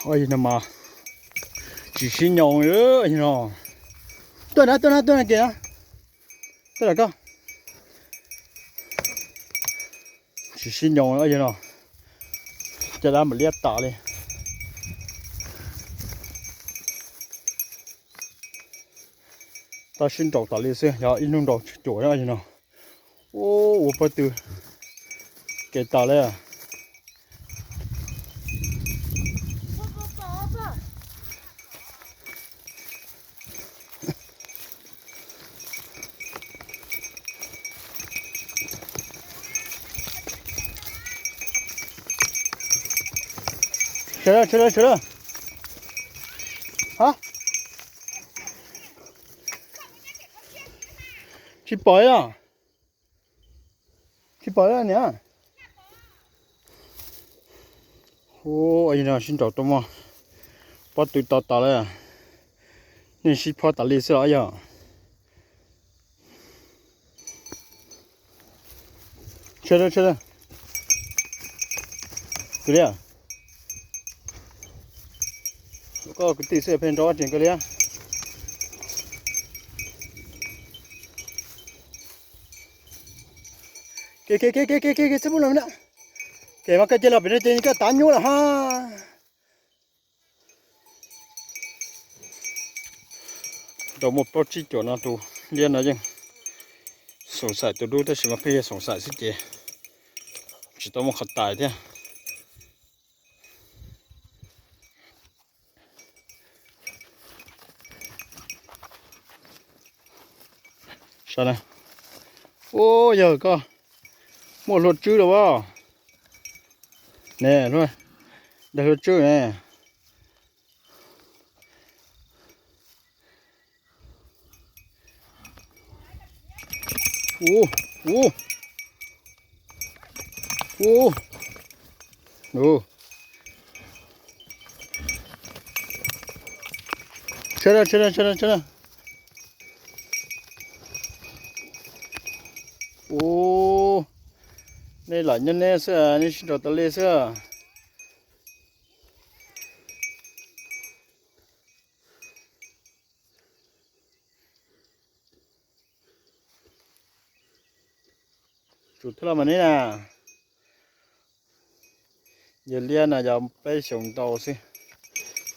Ua yog no mas tsis sib nyoos li no. Tuaj na, tuaj na, tuaj na, ces na. Tuaj na koj. Tsis sib nyoos ua yog no. Caj dab mam liab tas li. Tau sib nraus tas li xwb, yog ib hnub nraus tsawg cuam ua yog no. Ua pob tw kev tas li. Sawv daws, sawv daws, sawv daws. Ha, tsis pom li os. Tsis pom li niam. Ua no sib nraus tuaj muaj pob tw to tas li. Nej sib phob tas li xwb los yog. Sawv daws, sawv daws. Kwv li, koj kwv tij xwb pheej nrov tsees koj li. Ke ke ke ke ke ke txhob mus los na. Ke mas koj cia los pem no ces koj tav nyuaj lawm ha. Tau muaj plaub tsib cuam no tus liab no yeej xoom xaim tus dub tab sis mas pheej yog xoom xaim xwb ces tsis tau muaj qhov tais thiab. Saib na. Ua yog koj muaj hlua tswb los as. Ne, daig hlua tswb ne. Ua, ua, ua, ua. Sawv daws, sawv daws, sawv daws, sawv daws. Ua, nej lam nyob neb xwb, nej sib nraus tas li xwb. Tsum thiab los mas neb na. Yawg liab no yog peb xyoos ntau xwb,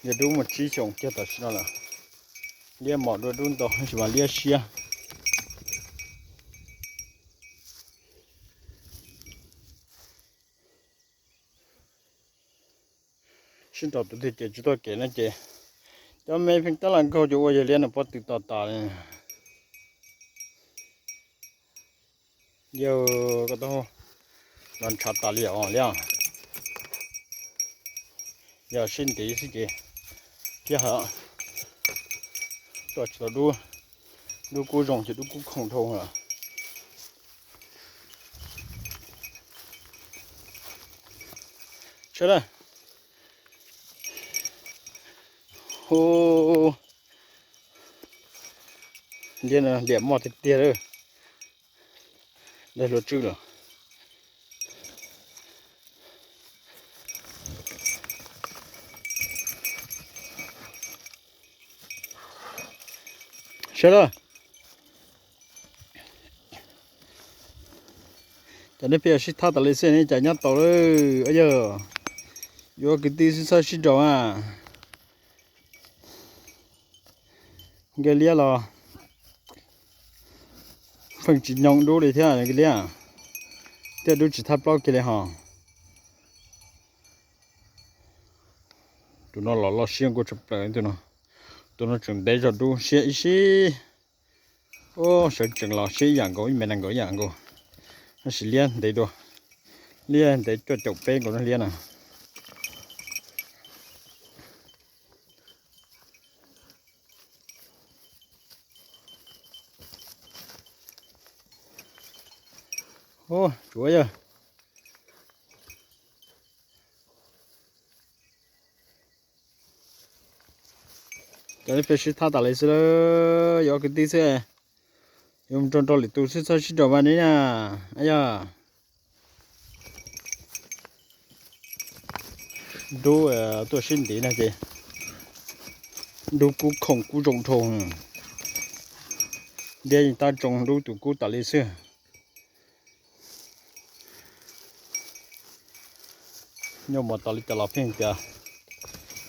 yawg dub muaj tsib xyoos kiag tam sim no lawm. Liab mom dua dub ntau tab sis mas liab siab. Sib nraus tus twg ces tsis tuaj kev no ces cov me pheej tab lam nkaug ces ua yawg liab no pob tw to tas li. Yawg koj tau los ntshav tas li os liab. Yog sib ntiv xwb ces thiab hos tuaj tsis tau dub, dub kub zoo ces dub kub khoom dhau lawm. Sawv daws. Hu, liab no liam moj tiag tiag lawm. Daig hlua tswb los. Sawv daws. Cov nej pheej sib thab tas li xwb nej cas nyob tau lawm yog. Yuav kwv tij xwb txhob sib nraus a. Nkawd liab los feej tsis nyoog dub li thiab nkawd liab, thiab dub tsis thab plaub kiag li hos. Tus no los loj siab nkuj tshaj plaws tus no. Tus no tseem ntev zog dub siab ib sib. Sawv tsees los siab ib yam nkaus ib me nees nkaus ib yam nkaus. Tab sis liab ntev dua, liab ntev cuaj caum peb nkaus liab na. Tsuav yog cov peb sib thab tas li xwb, yuav kwv tij xwb, yuav mus rau nrau lwm tus xwb txhob sib nraus mas ne na. Yog Dub tuaj sib ntiv no ces dub kub khoom kub zoo dhau. Diab yeej tab zoo dub tus kub tas li xwb. Nyuaj mos tas li cas los pheej tias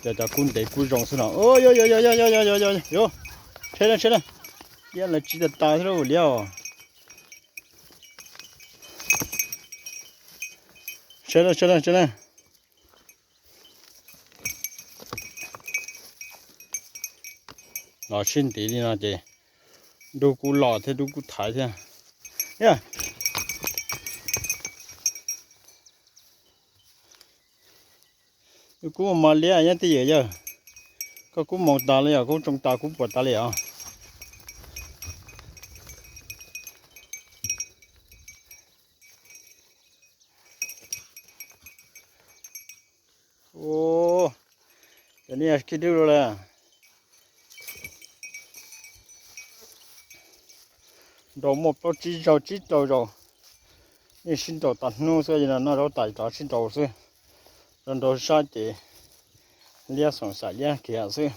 cov cov kub ntev kub zoo xwb no. Yuav, yuav, yuav, yuav, yuav, yuav, yuav, yuav, yuav. Tsheb na, tsheb na. Liab lawv tsis tas tas xwb liab os. Tsheb na, tsheb na, tsheb na. Los sib ntiv li no ces dub kub los thiab dub kub thaiv thiab. Kub mos liab nyob twj ywm yawg. Koj kub moo tas li os, kub tsoo tas kub puas tas li os. Ua, cov nej khib dub lawm. Nrau muaj plaub tsib zaug tsib rau zaus, nej sib nrau tas hnub xwb, noj zaub tas rov sib nrau xwb. Nrau nrau sab ces liab xoom xaim liab kiag xwb.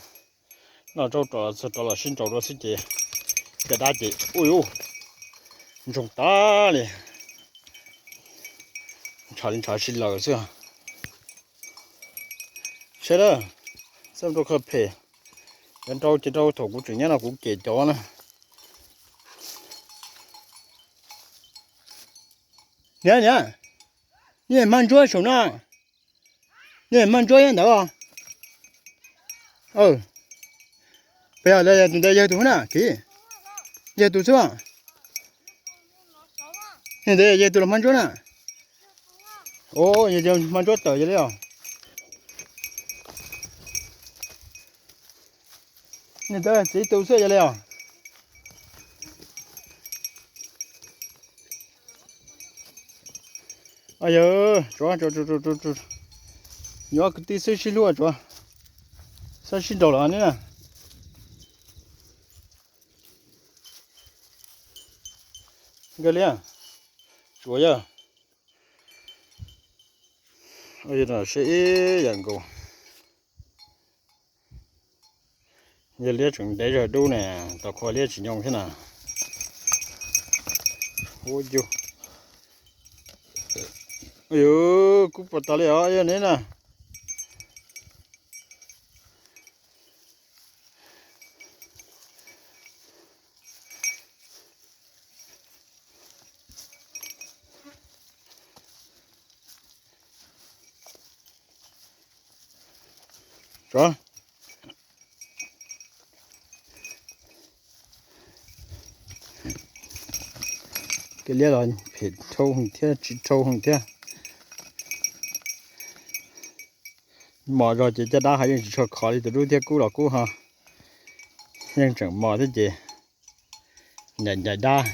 Noj zaub rau los txog rau los sib nrau dua xwb ces caj dab ces ua ntsoog tas li. Ntshav li ntshav sib laws xwb. Seb lawm, xab rau qhov phem, cov nrau ces rau thaum kuv tseem nyob no kuv kem cov na. Niam, niam, nej hmab ntsuab saum no, nej hmab ntsuab nyob ntawd os. Peb tus ntawd yawg tus na, kiv, yawg tus xwb. Ntawd yawg tus los hmab ntsuab na. Yawg hmab ntsuab tawm yawg li os. Ntawd txiv tus xwb yawg li os. Yawg, tsuav, yuav kwv tij xwb sib hlub tsuav, xab sib nraus los ne na. Nkawd liab, tsuav yawg. Seb ib yam nkaus. Yog liab tseem ntev zog dub ne, tau qhua liab tsis nyoo thiab na. Ua yug. Yus kub puas tas li os yog ne na. Kev liab los phem dhau heev thiab tsis dhau heev thiab. Mos zog ces caj dab ho yeej tsis tshua khov li tus dub thiab kub los kub ho yeej tseem mos thiab ces ncaim ncaim dab.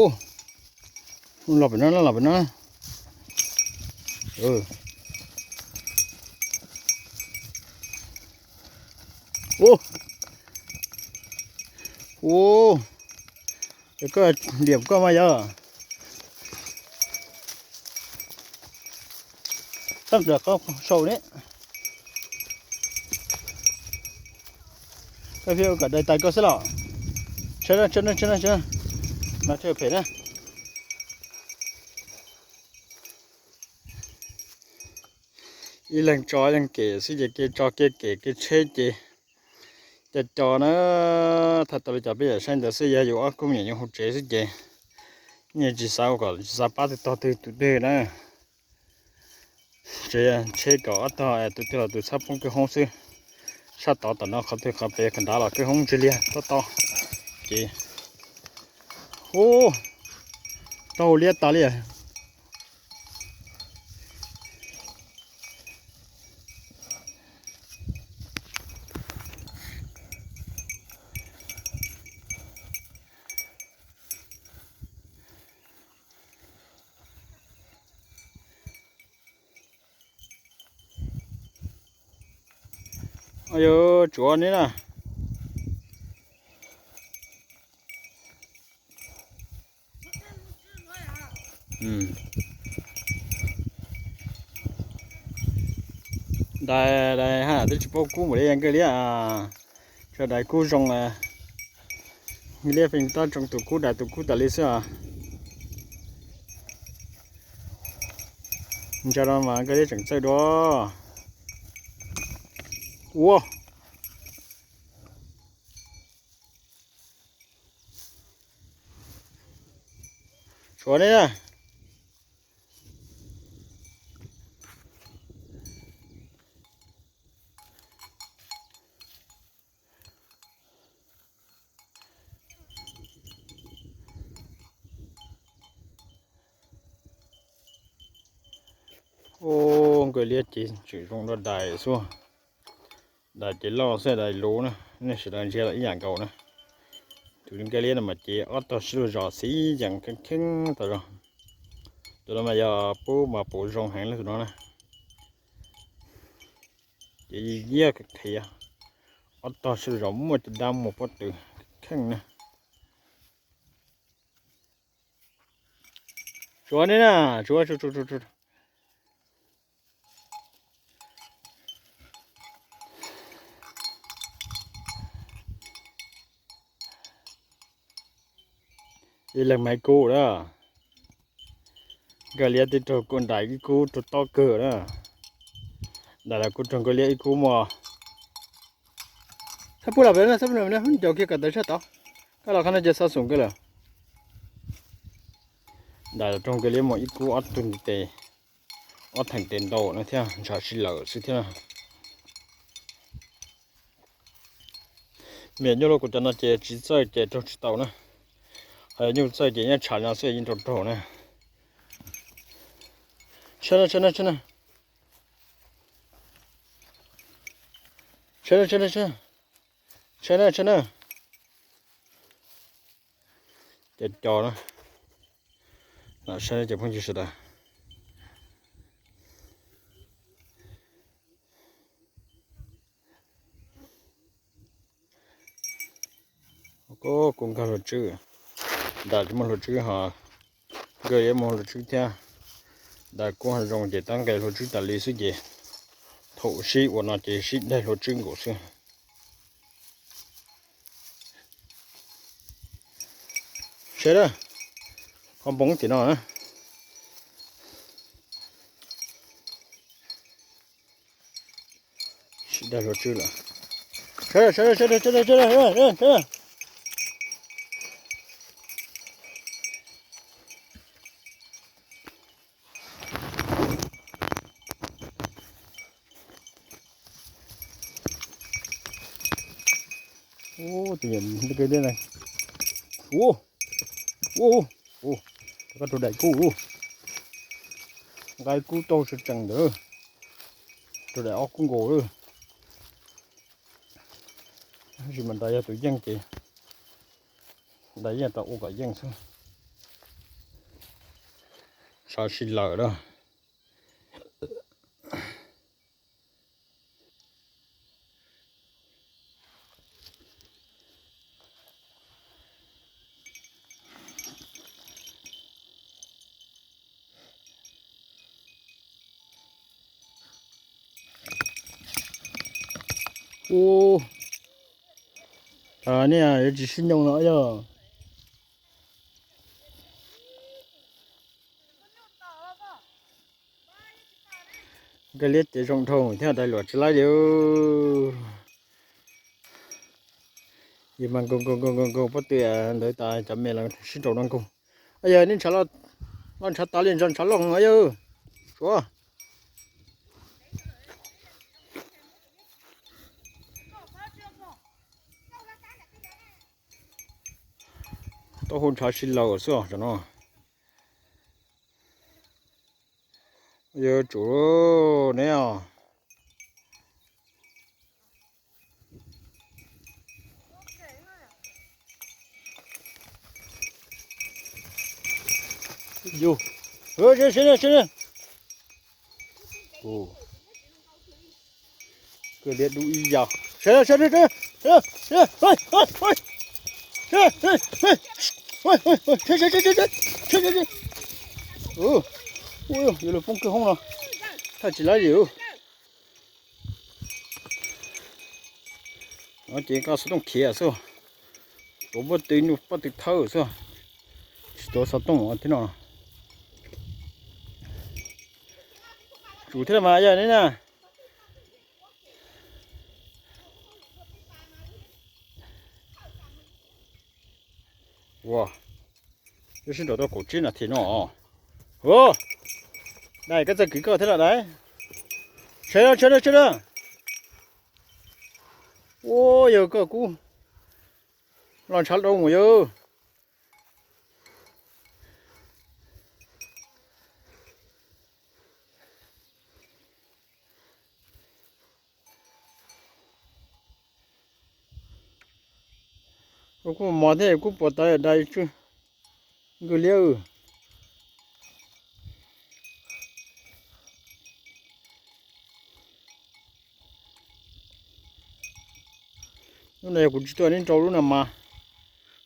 Ub, los pem no los pem no. Ub, ub, koj liam koj mas yog. Txhob nplawm qab sau ne. Koj pheej ua kom dai tais koj xwb los. Tsheb na, tsheb na, tsheb na, tsheb na. Mas thiaj phem na. Ib leeg tso leej kem xwb ces kev tso kev kem kev tsheb ces co co na. Thaij tau li cas peb yam saib ntawd xwb, yog yus ob kub me nyuam nyuj hu tsev xwb ces yeej tsis xav ua kom tsis xav pab twg tog twg tus twg na. Tsev tsheb kom ob tog tus twg los tus txhob poob kwj hoob xwb. Sab tod tom no qhov twg qhov pem qhov nrad los kwj hoob ntsig liag tob tob. Ces ub, tau liab tas li. Yog tsuav ne na. Dais, dais ha, twb tsis paub kub npaum li, nkawj liab, tsuas dais kub zoo. Nkawj liab feem tab zoo tus kub, dais tus kub tas li xwb os. Ntsa no mas nkawj liab tseem txawj dua. Ua, suav ne. Ub, nkawj liab ces tseem zoo dua dais xwb. Dais ces loj xwb, dais luv na, nej sawv daws ntsia los ib yam nkaus na. Tus nkawj liab no mas ces ob tog sib luag zos xij yees kheej kheej tas zog. Tus no mas yog pub mas puv zoo heev li tus no na. Ces yiaj qhiav, ob tog sib luag zos muaj caj dab muaj pob tw kheej na. Tsuav ne na, tsuav, tsuav, tsuav, tsuav. Ib leeg mas ib kub na. Nkawj liab twb raug kub, dais ib kub raug tob kawg na. Dais los kuj raug nkawj liab ib kub mog. Txhob pub los pem no, txhob pub los pem no, ncaus kiag kom tawv tshaj tod. Koj los qhov no ces xa xoom kawg lawm. Dais los raug nkawj liab muaj ib kub ob tug ntiv tes, ob theem tes ntau no thiab, ntshav sib lawm xwb thiab na. Miam nyuj loj kuv cov no ces tsis txawj ces raug tsis tau na. Ho yog nyuj txawj ces nyob tshav no xwb yeej raug raug na. Tshab na, tshab na, tshab na. Tshab na, tshab na, tshab na. Tshab na, tshab na. Cov cov na. Los saib cov phooj ywg sawv daws. Kuv nkag hluas tswb, dais tsis muaj hluas tswb ho nkawj liab muaj hluas tswb thiab. Dais kuj ho zoo ces tab nqes hluas tswb tas li xwb ces thaum sib ua no ces sib daig hluas tswb nkaus xwb. Seb na, ho npoo tim no na. Sib daig hluas tswb lawm. Ub, tus yam li, ua, ua, ua, koj raug daim kub, nqa ib kub tau sawv tsees ntawd, raug daim ob kub nkaus lawm. Tab sis mas nrad yog tus yeej ces nrad yeej tau ua kom yeej xwb. Sov si lawm lawm. Ub, nej yuav tsis sib nyoo no yog. Nkawd liab ces zoo dhau thiab, dais luam tsis laib li. Yus mas nkaug nkaug nkaug nkaug nkaug pob tw ntawd tas cov me los sib nraus no nkaug. Yog nej ntshav loj ntshav tas li, ntshav loj yog. Suav. Taub hau ntshav si laws xwb os no. Yuav tsum ne os. Yus, sawv sawv sawv. Kawg liab dub ib yam. Sawv sawv sawv sawv. Yuav luag poob kawg hoob no. Thaj tsis laib li. No ces koj xov tooj khiav xwb, tuav pob tw nyuj pob tw thawb xwb, tsis tuav xov tooj thiab no. Tsum thiab mas yog li na. Ua, twb sib nraus tau kaum tsib nas this no. Dais, koj txawj kwv koj thiab los dais. Tshee na, tshee na, tshee na. Ua, yog koj kub los ntshav dau mus yog. Kuv kuj mos thiab kuv puas tas dais tsw nkws liab. Lub no yog kuv tsis tuaj neb rau lub no mas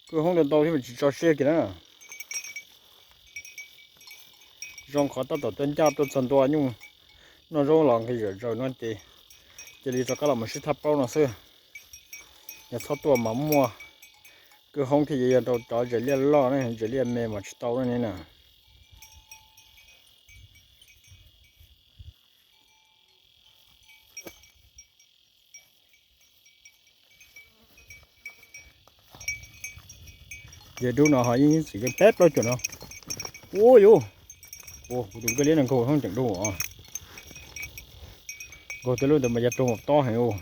kwj hoob ntau ntau thiab mas tsis tso siab kiag na. Zoo qhov tab tom tuaj ncaj tuaj txog ntua nyuj noj zaub los nqis zom zaws no ces cia li rov qab los mus sib thab plaub no xwb. Yog txhob tuaj mas muaj kwj hoob thiaj yog rau cov zes liaj loj ne, zes liaj me mas tsis tau ne na. Yog dub no ho yeej txwm yeej peb plaub cuam no. Ua yuv, kuv tus nkaj liab no nkaug hoob tseem dub os. Nkaug tej lub ntawd mas yog raug mus tob heev.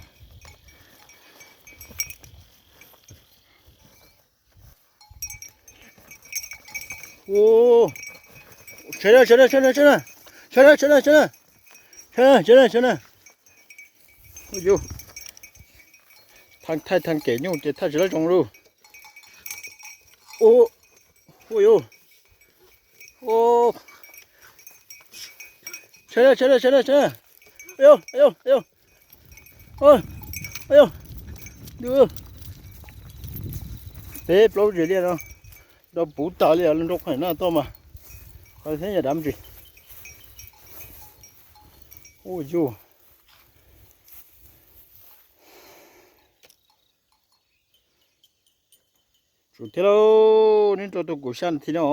Ua, tshee na, tshee na, tshee na, tshee na, tshee na, tshee na, tshee na, tshee na, tshee na. Ua yuv, thaij thaij kem nyuj ces thaij tsis lab zoo lauj. Ua yuv, tshee na, tshee na, tshee na, tshee na. Ua yuv, ua yuv, ua yuv, peb plaub zes liaj no nrau puv tas li os, nrau qhov na toj mas qhov thiab yam dab tsi. Ua yuv, tsum thiab lauj, neb rau tus kuv xya nas this no.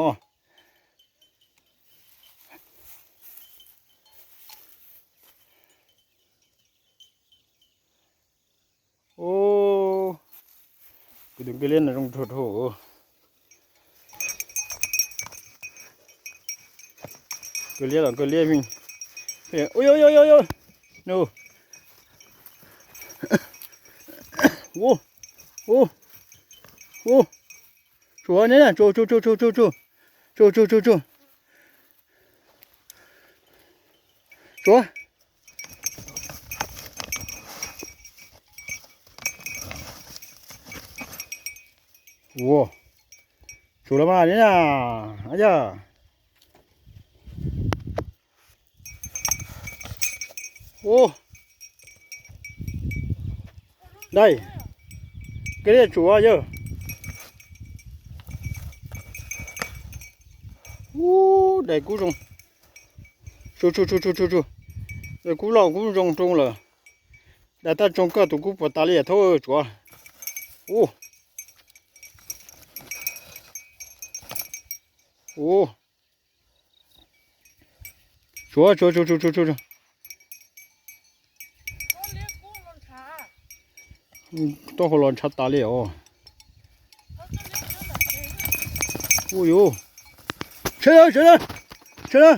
Ua, kuv tus nkaj liab no zoo dhau dhau. Nkaj liab los nkaj liab me. Ua yuv, ua yuv, ua yuv, ua yuv. No. Ua, ua, ua. Tsuav ne, tsuav, tsuav, tsuav, tsuav, tsuav, tsuav, tsuav, tsuav, tsuav. Tsuav. Ua, tsuav los mas ne na. Yog. Ua, dais, nkaj liab tsuav yog. Ua, dais kub zoo. Tsuav, tsuav, tsuav, tsuav, tsuav, tsuav. Dais kub loj kub zoo zoo lawm. Dais tab tsoog koj tus kub puas tas li thab tsuav. Ua, ua, tsuav, tsuav, tsuav, tsuav, tsuav. Taub hau los ntshav tas li os. Ua yuv, tshee na, tshee na, tshee na.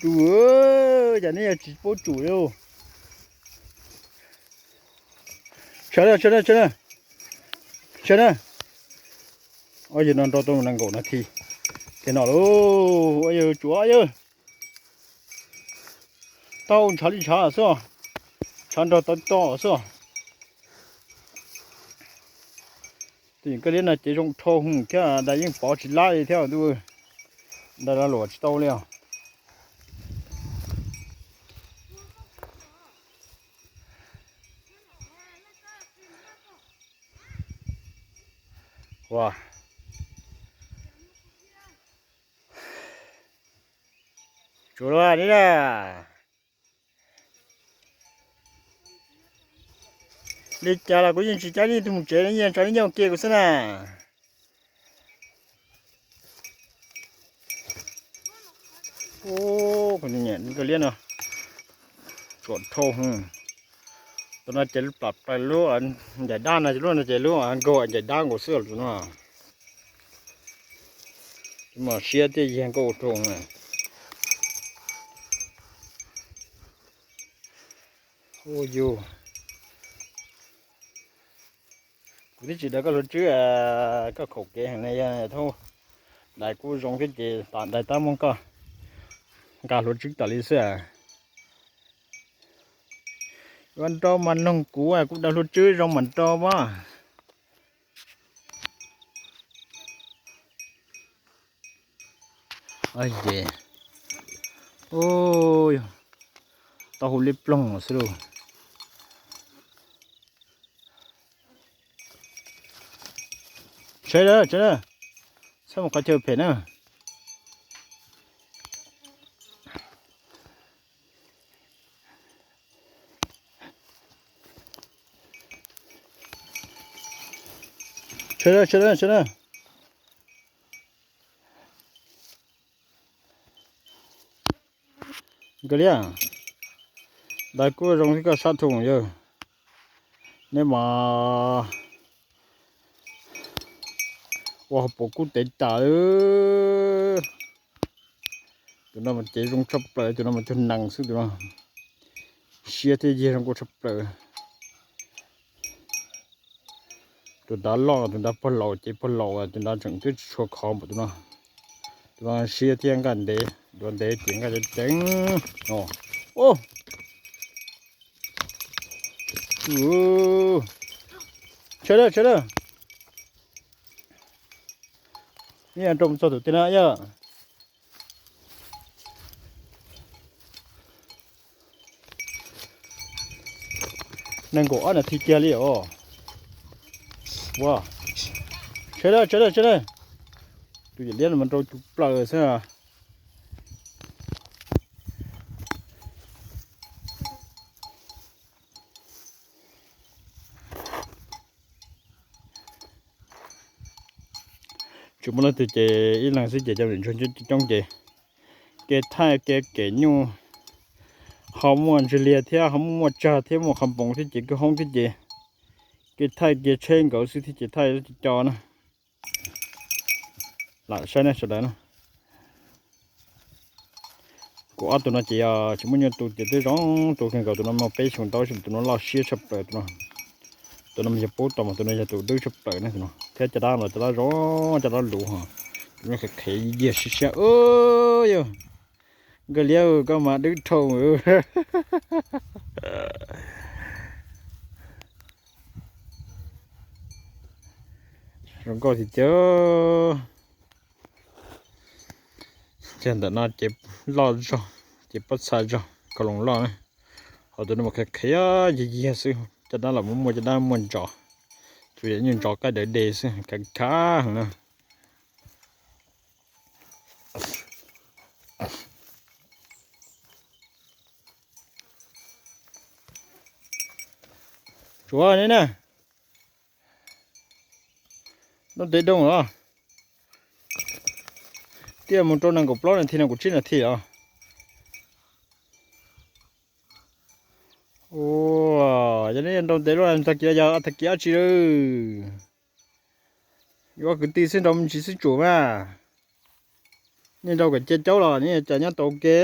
Tus, cas neb yog tsis paub tsum li. Tshee na, tshee na, tshee na, tshee na. Ob yawg no nrau tau nees nkaum nas this ces no lauj. Ob yawg tsuav yawg, tau ntshav li ntshav xwb, ntshav nrog tau to xwb. Tus nkaj liab no ces zoo dhau hwv thiab, dais yeej pov tsis lab li thiab ntuj, dais los luam tsis tau li os. Ua, tsuav luaj li na. Li cas los kuv yeej tsis cab ib tug mus tsev, yeej tso ib nyob ua ke kuv xwb na. Ub, kuv niam nkawg liab no, tsuam dhau. Tus no ces lub plam plaws lub ncaim dab no, lub no ces lub nkaug ncaim dab nkaus xwb tus no. Mas siab thiab yig nkauj dhau. Ua yug, kuv twb tsis daws koj hluav tswb, koj khaum kev heev na, yog thaub dais kuj zoo thiab ces tom ntej tab muab koj nqa hluav tswb tas li xwb. Yuav nrau mas noog kuv, kuv daws hluav tswb zoo mas nrau mas. Ces, taub hau liab ploog xwb lauj. Tsheb lawm, tsheb lawm, txhob mus qhov chaw phem na. Tsheb lawm, tsheb lawm, tsheb lawm. Nkawd liab, dais kuj zoo thiab koj sab thoo yawg. Nej mas ua hauv paus kub tev tas. Tus no mas cev zoo tshaj plaws, tus no mas cuag nees xwb tus no. Siab thiab yig zoo nkauj tshaj plaws. Tus nrad loj, tus nrad pog laus, cev pog laus, tus nrad tseem twb tsis tshua khov npaum tus no. Tus no siab thiab nkaj ntev, duav ntev ces nkaj ceev ceev. Tsheb lawm, tsheb lawm. Nrau mus txog tus tiag na yog. Nees nkaum ob nas this kiag li os. Ua, tsheb lawm, tsheb lawm, tsheb lawm. Tus yawm liab no mas nrau cus plaws xwb. Tsis muaj leej twg ces ib leeg xwb ces cov niam ntsuag coob coob ces kev thaij kev kem nyuj ho muaj ntsig liag thiab ho muaj tsag thiab muaj qhov npoov thiab ces kwj hoob thiab ces kev thaij kev tsheb nkawd xwb thiab ces thaij co na. Lam saib nej sawv daws na. Kuv ob tug no ces yog tsis muaj nyuj tu ces twb zoo tu kawg nkaus, tus no muaj peb xyoos ntau, tus no loj siab tshaj plaws tus no. Tus no mas yog pub tau mas tus no yog tus dub tshaj plaws ne tus no, thiab caj dab los caj dab zoo, caj dab luv ho. Tus no qhev qhev yiag siab siab yog. Nkawd liab koj mas dub dhau. Zoo nkauj tiag tiag. Ces ntawm no ces loj zog, ces pob txha zog, kaus loos loj. Ho tus no mas qhev qhev yiag yiag xwb, caj dab los muaj muaj caj dab muaj ntsos, tus yam nyuj ntsos qaij dawv de xwb, khav khav heev na. Tsuav ne na. Noj tes doo los. Tiaj mus rau nees nkaum plaub nas this, nees nkaum tsib nas this os. Ua, yog nej nrau tes loj tag kis yog tag kis dab tsi lawm. Yuav kwv tij xwb nrau me ntsis xwb tsuam mas. Nej nrau kom cia caub los nej cas nyob tau ua ke.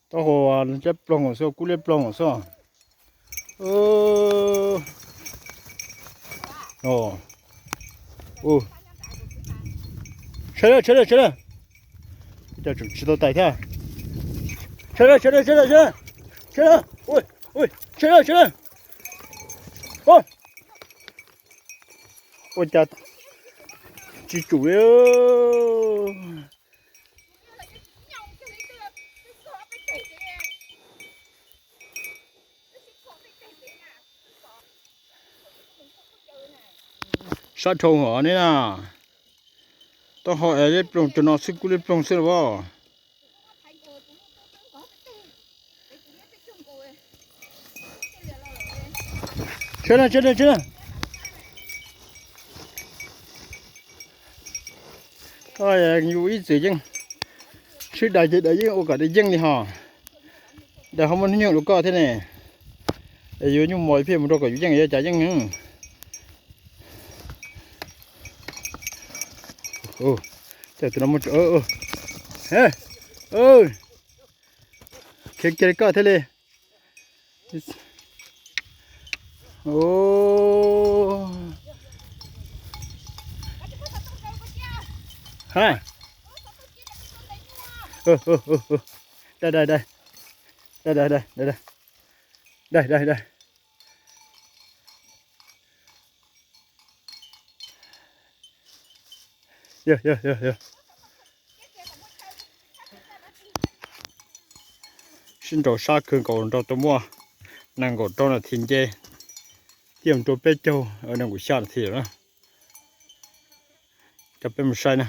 Taub hau liab ploog xwb, kub liab ploog xwb. Tsheb lawm, tsheb lawm, tsheb lawm. Ua cas tseem tsis tau tais thiab. Tsheb lawm, tsheb lawm, tsheb lawm, tsheb lawm. Tsheb lawm, tsheb lawm. Ua cas tsis tsum li. Plab dhau hov ne na. Tau ho es liab ploog, cov no xwb kuj liab ploog xwb los as. Tsheb na, tsheb na, tsheb na. Yus ib txwm yeej sib dais ces dais yeej ua kom dais yeej li hos. Dais ho muaj hnub nyoog dua koj thiab ne. Es yuav nyuj mos phiaj mus rau kom yus yeej, yuav cas yeej. Ces tus no muaj, khiav kiag li koj thiaj li. Ha, dai, dai, dai, dai, dai, dai, dai, dai. Yog, yog, yog, yog. Sib nraus sab kawg nkaus, nraus tau muaj nees nkaum rau nas this nce, thiaj mus rau peb caug nees nkaum xya nas this lawm na. Coj peb mus saib na.